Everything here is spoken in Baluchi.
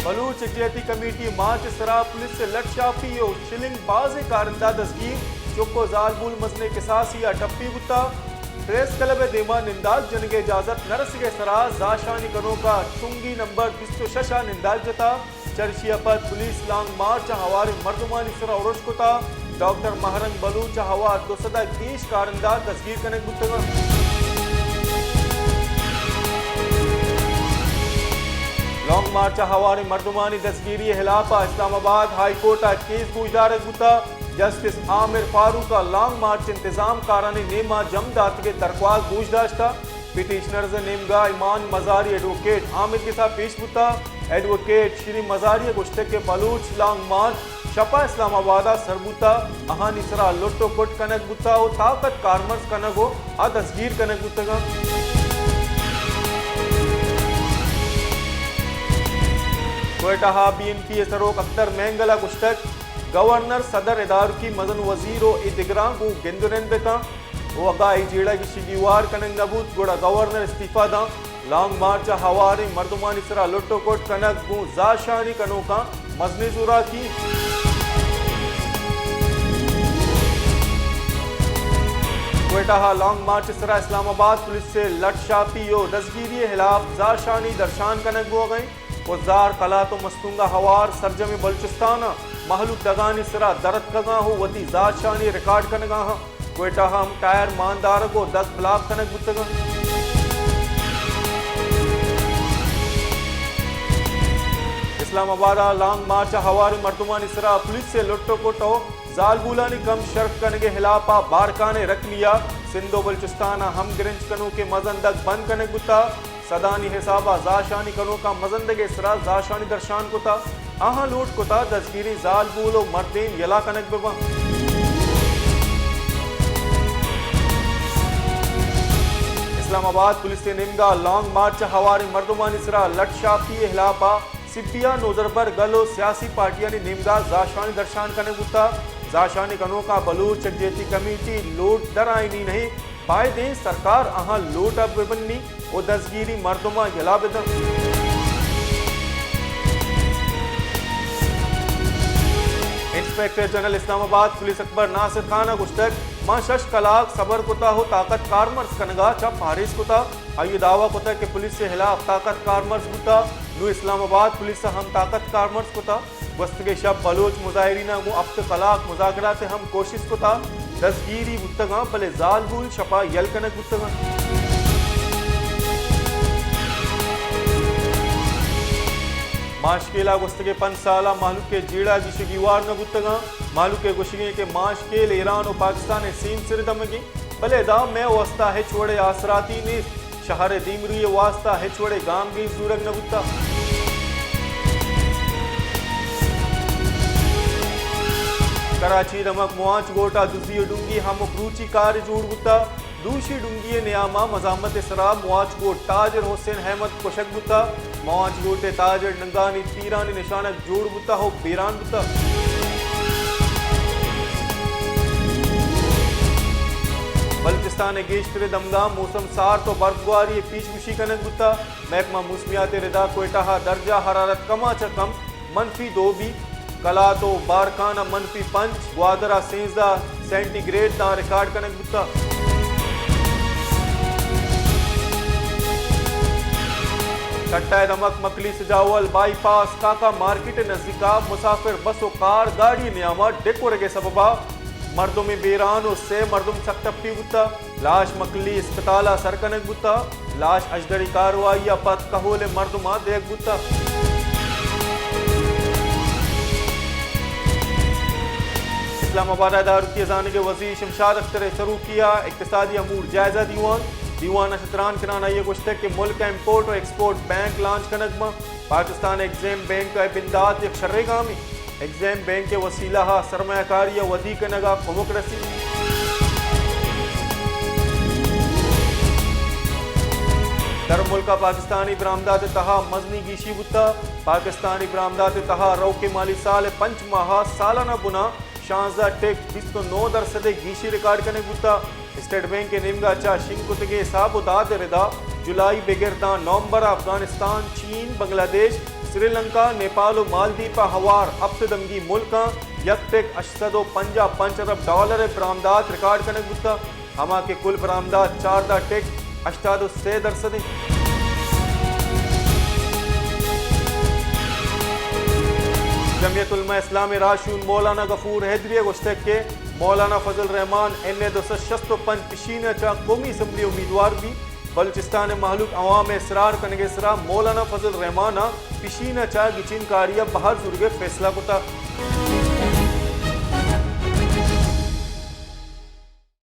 بلوچ یکجہتی کمیٹی مارچ ءِ سرا پولیس ءِ لٹ شاپی ءُ شلنگ بازیں کارندہ دزگیر، چک ءُ زالبول مزنیں کساسے ءَ ٹپی بوتگ۔ پریس کلب ءِ دیما نندال جنگ ءِ اجازت نہ رسگ ءِ سرا زاشانی کنوک ءَ چنگی نمبر بیست ءُ شش ءَ نندال جتگ۔ چرشی ءَ پد پولیس لانگ مارچ ءَ ہواریں مردمانی سرا ارش کتگ۔ ڈاکٹر ماہ رنگ بلوچ ءِ ہوار دو سد ءَ گیش کارندہ دزگیر کنگ بوتگ انت۔ لانگ مارچ ءَ ہواریں مردمانی دزگیری ءِ ہلاپ ءَ اسلام آباد ہائی کورٹ ءَ کیس گوشدارگ بوتگ۔ جسٹس عامر فاروق ءَ لانگ مارچ ءِ انتظام کارانی نیما جم داتگیں درخواست گوش داشتگ۔ پٹیشنرز ءِ نیمگا ایمان مزاری ایڈووکیٹ آمدگس ءَ پیش بوتگ۔ ایڈووکیٹ شیرین مزاری ءَ گوشتگ کہ بلوچ لانگ مارچ شپ ءَ اسلام آباد ءَ سر بوتگ، آہانی سرا لٹ ءُ کٹ کنگ بوتگ ءُ طاقت کارمرز کنگ ءُ آ دزگیر کنگ بوتگ انت۔ کوئٹہ ءَ بی این پی ءِ سروک اختر مینگل ءَ گوشتگ، گورنر، صدر، ادارکی مزن وزیر ءُ اے دگراں گوں گند ءُ نند بہ کن۔ ءُ اگاں اے جیڑہ گیشی گیوار کنگ نہ بوت، گڑا گورنر استعفی داں۔ لانگ مارچ ءَ ہواریں مردمانی سرا لٹ ءُ کٹ کنگ گوں زاشانی کنوکاں مزنیں زوراکی۔ کوئٹہ ءَ لانگ مارچ ءِ سرا اسلام آباد پولیس ءِ لٹ شاپی ءُ دزگیری ءِ ہلاپ زاشانی درشان کنگ بوگ ءَ انت۔ ءُ زار، قلات ءُ مستونگ ءَ ہوار سرجمیں بلوچستان ءَ مہلوک دگانی سرا در اتکگاں ءُ وتی زاشانی ریکارڈ کنگا آں۔ کوئٹہ ءَ ہم ٹائر مان دارگ ءُ دگ بلاک کنگ بوتگ انت۔ اسلام آباد ءَ لانگ مارچ ءَ ہواریں مردمانی سرا پولیس ءِ لٹ ءُ کٹ ءُ زالبولانی کم شرف کنگ ءِ ہلاپ ءَ بارکھان ءِ رکھنی ءَ سندھ ءُ بلوچستان ءَ ہمگرنچ کنوکیں مزن دگ بند کنگ بوتگ۔ سدانی حساب ءَ زاشانی کنوکاں مزن دگ ءِ سرا زاشانی درشان کتگ۔ آہاں لوٹ کتگ دزگیریں زالبول ءُ مردین یلا کنگ بہ بنت۔ اسلام آباد پولیس ءِ نیمگا لانگ مارچ ءَ ہواریں مردمانی سرا لٹ شاپی ءِ ہلاپ ءَ سبی ءَ نودربر گل ءُ سیاسی پارٹیانی نیمگا زاشانی درشان کنگ بوتگ۔ زاشانی کنوکاں بلوچ یکجہتی کمیٹی لوٹ در آئینی نہیں، بائدیں سرکار آہاں لوٹ ءَ بہ بنی ءُ دزگیری مردماں یلا بہ دنت۔ انسپکٹر جنرل اسلام آباد پولیس اکبر ناصر خان ءَ گوشتگ، ما شش کلاک صبر کتگ ءُ طاقت کارمرز کنگ ءَ چہ پاریز کتگ۔ آئی ءَ دعوی کتگ کہ پولیس ءِ ہلاپ طاقت کارمرز بوتگ، نوں اسلام آباد پولیس ءَ ہم طاقت کارمرز کتگ۔ گوستگیں شپ بلوچ مظاہریناں گوں ہپت کلاک مذاکرات ءِ ہم کوشست کتگ، دزگیری بوتگاں، بلے زالبول شپا یل کنگ بوتگاں۔ ماشکیلا گوستگیں پنچ سالا مہلوک ءِ جیڑہ گیش ءُ گیوار نہ بوتگاں۔ مہلوک ءِ گوشگ انت کہ ماشکیل ایران ءُ پاکستان ءِ سیم سر ءِ دمگے، بلے ادا مئے واستا ہچ وڑیں آسراتی نیست۔ شہر ءِ دیمروئی ءِ واستا ہچ وڑیں گامگیج زورگ نہ بوتگ۔ کراچی ءِ دمگ مواچ گوٹ ءَ دزی ءِ ڈونگی ہمک روچی کارے جوڑ بوتگ۔ دوشی ڈونگی ءِ نیام ءَ مزاحمت ءِ سرا مواچ گوٹ تاجر حسین احمد کشگ بوتگ۔ مواچ گوٹ ءِ تاجر ننگانی تیرانی نشانگ جوڑ بوتگ ءُ بیران بوتگ۔ بلوچستان ءِ گیشتریں دمگاں موسم سارت ءُ برفگواری ءِ پیشگوشی کنگ بوتگ۔ محکمہ موسمیات ءِ ردا کوئٹہ ءَ درجہ حرارت کم ءَ چہ کم منفی دو بیت، کلات ءُ بارکھان ءَ منفی پنچ، گوادر ءَ سیزدہ سینٹی گریڈ داں ریکارڈ کنگ بوتگ۔ ٹھٹہ ءِ دمگ مکلی سجاول بائی پاس کاکا مارکیٹ ءِ نزیک ءَ مسافر بس ءُ کار گاڑی ءِ نیام ءَ ڈیک ورگ ءِ سبب ءَ مردمے بیران ءُ سے مردم سک ٹپی بوتگ۔ لاش مکلی اسپتال ءَ سر کنگ بوتگ۔ لاش اژدری کاروائی ءَ پد کہول ءِ مردماں دیگ بوتگ۔ اسلام آباد ءَ داروکی ءِ زانگ ءِ وزیر شمشاد اختر ءِ سروکی ءَ اقتصادی امور جائزہ دیوان۔ دیوان ءَ چہ تران کنان آئی ءَ گوشتگ کہ ملک ءَ امپورٹ ءُ ایکسپورٹ بینک لانچ کنگ بنت۔ پاکستان ایگزیم بینک ءِ بندات یک شریں گامے۔ ایگزیم بینک ءِ وسیلہ ءَ سرمایہ کاری ءِ ودی کنگ ءَ کمک رسیت۔ در ملک ءَ پاکستانی برآمدات ءِ تہا مزنیں گیشی بوتگ۔ پاکستانی برآمدات ءِ تہا روکیں مالی سال ءِ پنچ ماہ ءَ سالانہ بنا شانزدہ ٹک بیست ءُ نو درسد ءِ گیشی ریکارڈ کنگ بوتگ۔ اسٹیٹ بینک ءِ نیمگ ءَ چہ شنگ کتگیں حساب ءُ داد ءِ ردا جولائی بگر داں نومبر ءَ افغانستان، چین، بنگلہ دیش، سری لنکا، نیپال و مالدیپ ء ہوار ہپت دمگی ملکاں یک ٹک ہشت سد و پنجاہ پنچ ارب ڈالر ء برآمدات ریکارڈ کنگ بوتگ، ہما کہ کل برآمدات چاردہ ٹک ہشتاد و سے درصد انت۔ جمعیت علماء اسلام ء راہشون مولانا غفور حیدری ء گوشتگ کہ مولانا فضل الرحمان این اے دو سد شست و پنچ پشین ء چہ قومی اسمبلی امیدوار بیت۔ بلوچستان ء مہلوک عوام ء اصرار کنگ ء سرا مولانا فضل الرحمان ء پشین ء چہ گچین کاری ء بہر زورگ ء فیصلہ کتگ۔